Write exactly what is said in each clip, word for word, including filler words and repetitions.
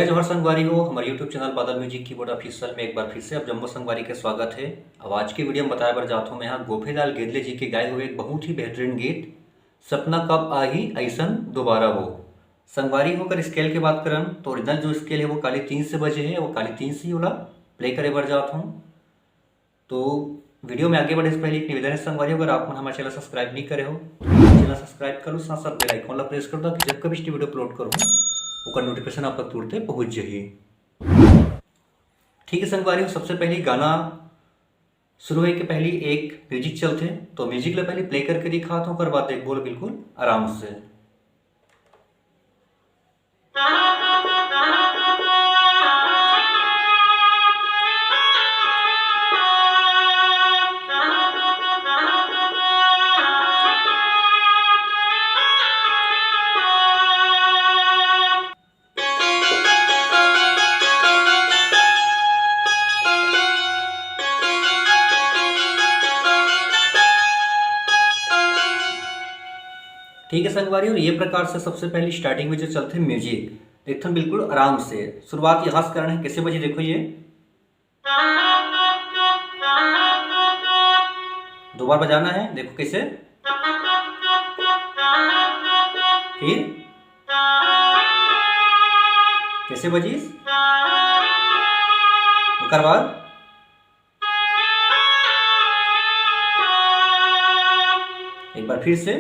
जय जोहार संगवारी हो, हमर YouTube चैनल बादल म्यूजिक कीबोर्ड ऑफिशियल में एक बार फिर से आप जम्मो संगवारी के स्वागत है। अब आज के वीडियो में बताए बर जात हूँ मैं यहाँ गोपीलाल गेदले जी के गाए हुए एक बहुत ही बेहतरीन गीत सपना कब आही ऐसन दोबारा वो। संगवारी हो, अगर स्केल के बात करन तो ओरिजिनल जो स्केल है वो काली तीन से बजे है, वो काली तीन से ही ओला प्ले करे बर जात हूँ। तो वीडियो में आगे बढ़े से पहले एक निवेदन है संगवारी, अगर आप मन हमारे चैनल सब्सक्राइब नहीं करे हो तो चैनल सब्सक्राइब कर लो, साथ साथ बेल आइकन ला प्रेस कर दो कि जब कभी वीडियो अपलोड करूँ ओकर नोटिफिकेशन आप तक तुरंते पहुँच जाही। ठीक है संगवारी हो, सबसे पहले गाना शुरू होए के पहली एक म्यूजिक चलथे, तो म्यूजिक ला पहले प्ले करके दिखात हूँ, ओकर बाद देखबो बिल्कुल आराम से। ठीक है संगवारी, और ये प्रकार से सबसे पहले स्टार्टिंग में जो चलते हैं म्यूजिक, देखते हैं बिल्कुल आराम से शुरुआत यहाँ से करना है। कैसे बजी, देखो ये दो बार बजाना है, देखो कैसे, फिर कैसे बजीस, ओकर बाद एक बार फिर से।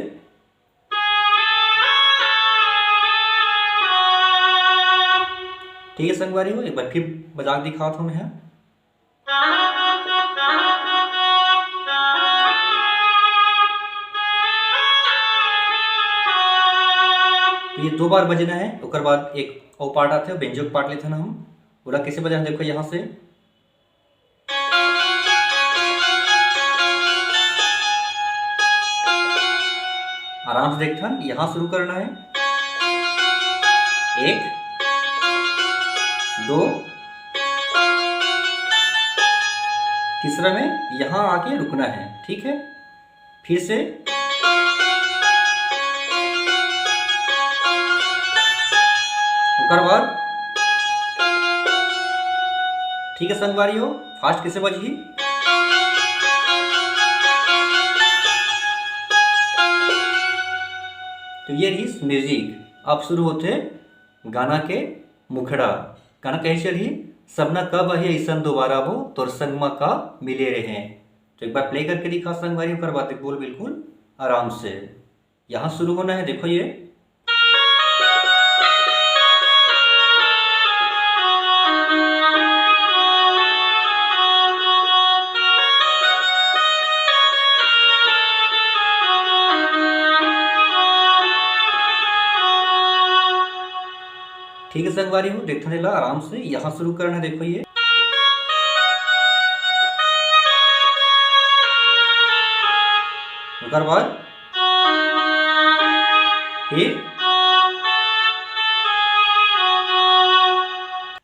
ठीक है संगवारी हो, एक बार फिर बजा के दिखावत हूँ मैं। तो ये दो बार बजना है, ओकर बाद एक और पार्ट आथे, बेंजो के पार्ट लेथन हम। पूरा कैसे बजाना, देखो यहाँ से आराम से देखथन, यहाँ शुरू करना है, एक, दो, तीसरा में यहाँ आके रुकना है। ठीक है, फिर से ओकर बाद ठीक है संगवारी हो, फास्ट कैसे बजही। तो ये रही म्यूजिक। अब शुरू होते गाना के मुखड़ा। गाना कैसे चलही? सपना कब आही ऐसन दोबारा वो, तोर संग मा का मिले रहे। तो एक बार प्ले करके दिखा संगवारी, ओकर बाद बोल बिल्कुल आराम से। यहाँ शुरू होना है, देखो ये। ठीक है संगवारी हो, देखने ला आराम से यहाँ शुरू करना है, देखो ये। ओकर बाद फिर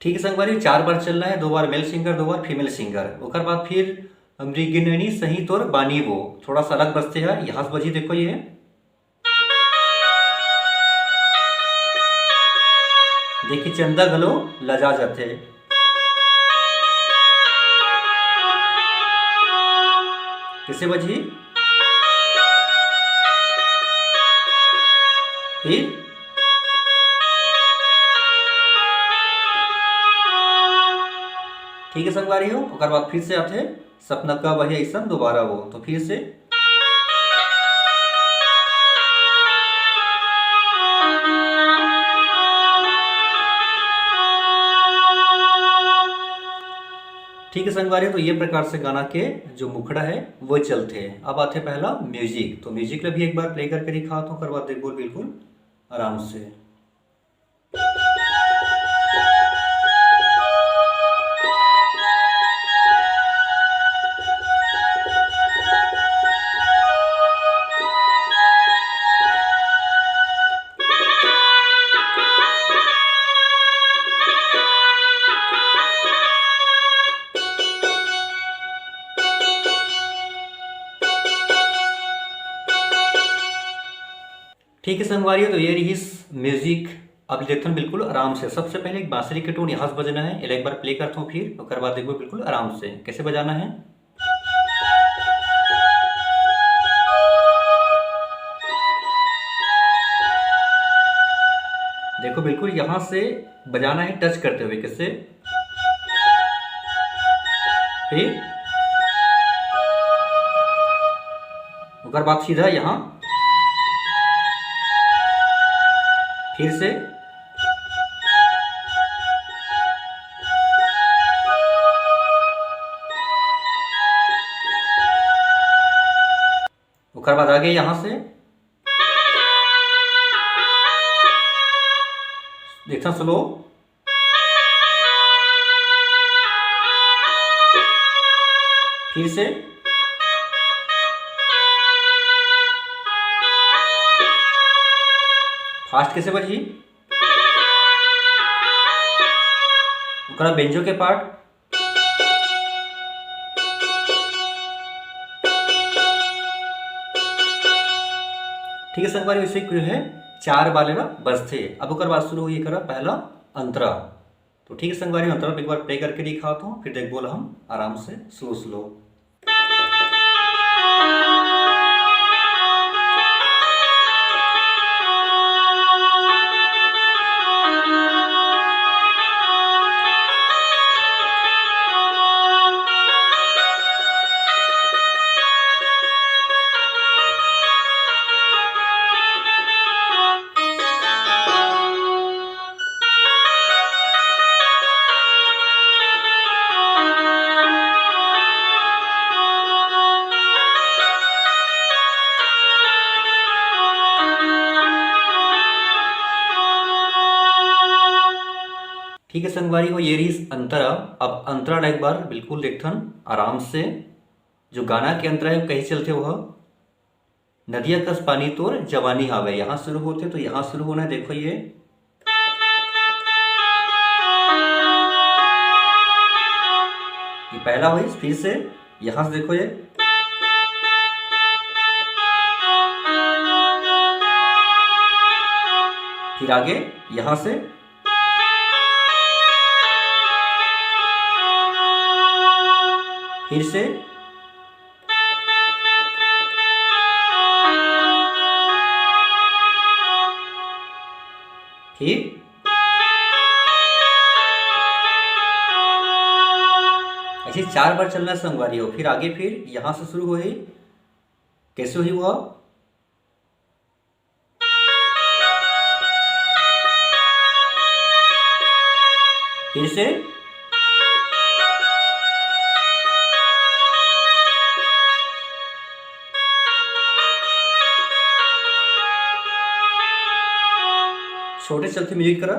ठीक है संगवारी, चार बार चलना है, दो बार मेल सिंगर, दो बार फीमेल सिंगर। ओकर बाद फिर मृगिननी सही तोर बानी वो, थोड़ा सा अलग बजथे है, यहाँ से बजी देखो ये। देखी चंदा घलो लजा जाथे। कैसे बजही? फिर ठीक है संगवारी हो, ओकर बाद फिर से आथे सपना कब आही ऐसन दोबारा वो। तो फिर से ठीक है संगवारी, तो ये प्रकार से गाना के जो मुखड़ा है वो चलथे। अब आथे पहला म्यूजिक, तो म्यूजिक ला भी एक बार प्ले करके दिखात हूँ, ओकर बाद देखबो बिल्कुल आराम से। ठीक है संगवारी हो, तो ये रही म्यूजिक अब देखथन बिल्कुल आराम से। सबसे पहले एक बांसुरी के टोन यहाँ से बजना है, एला एक बार प्ले करथों, फिर ओकर बाद देखबो बिल्कुल आराम से कैसे बजाना है। देखो बिल्कुल यहाँ से बजाना है टच करते हुए, कैसे, फिर ओकर बाद सीधा यहाँ, फिर से ओकर बाद आगे यहाँ से देखना स्लो, फिर से फास्ट कैसे बजही। ओकरा बेंजो के पार्ट। ठीक है संगवारी, वैसे जो है चार बार लेना बजथे। अब ओकर बाद शुरू होही एकरा पहला अंतरा। तो ठीक है संगवारी, अंतरा एक बार प्ले करके दिखात हूँ, फिर देखबो ला हम आराम से स्लो स्लो। ठीक है संगवारी हो, ये रहिस अंतरा। अब अंतरा ला एक बार बिल्कुल देखथन आराम से। जो गाना के अंतरा है, कइसे चलथे वह, नदिया कस पानी तोर जवानी हावय, यहाँ शुरू होथे, तो यहाँ शुरू होना है। देखो ये, ये पहला होइस, फिर से यहाँ से देखो ये, फिर आगे यहाँ से, फिर से, फिर ऐसे चार बार चलना संगवारी हो। फिर आगे फिर यहाँ से शुरू होही, कैसे होही वो? फिर से। छोटे चलथे म्यूजिक करा।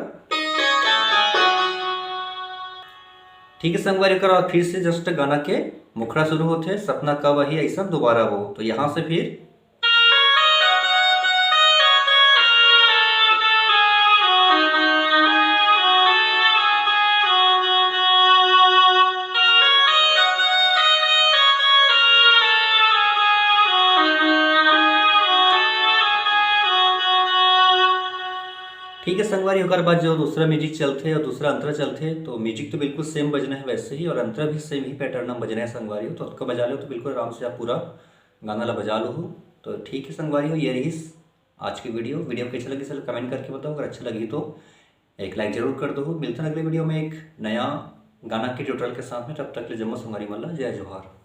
ठीक है संगवारी, ओकर बाद फिर से just गाना के मुखड़ा शुरू होथे, सपना कब आही अइसन दोबारा वो। तो यहाँ से फिर ठीक है संगवारी, ओकर बाद जो दूसरा म्यूजिक चलथे और दूसरा अंतरा चलथे, तो म्यूजिक तो बिल्कुल सेम बजना है वैसे ही, और अंतरा भी सेम ही पैटर्न में बजना है संगवारी हो। तो ओतका बजा लो तो बिल्कुल आराम से आप पूरा गाना ला बजा लो हो। तो ठीक है संगवारी हो, ये रहिस आज की वीडियो। वीडियो कैसे लगी, सर कमेंट करके बताओ। अगर अच्छा लगी तो एक लाइक जरूर कर दो। मिलते हैं अगले वीडियो में एक नया गाना के ट्यूटोरियल के साथ में। तब तक के लिए जम्मो संगवारी मन ला जय जोहार।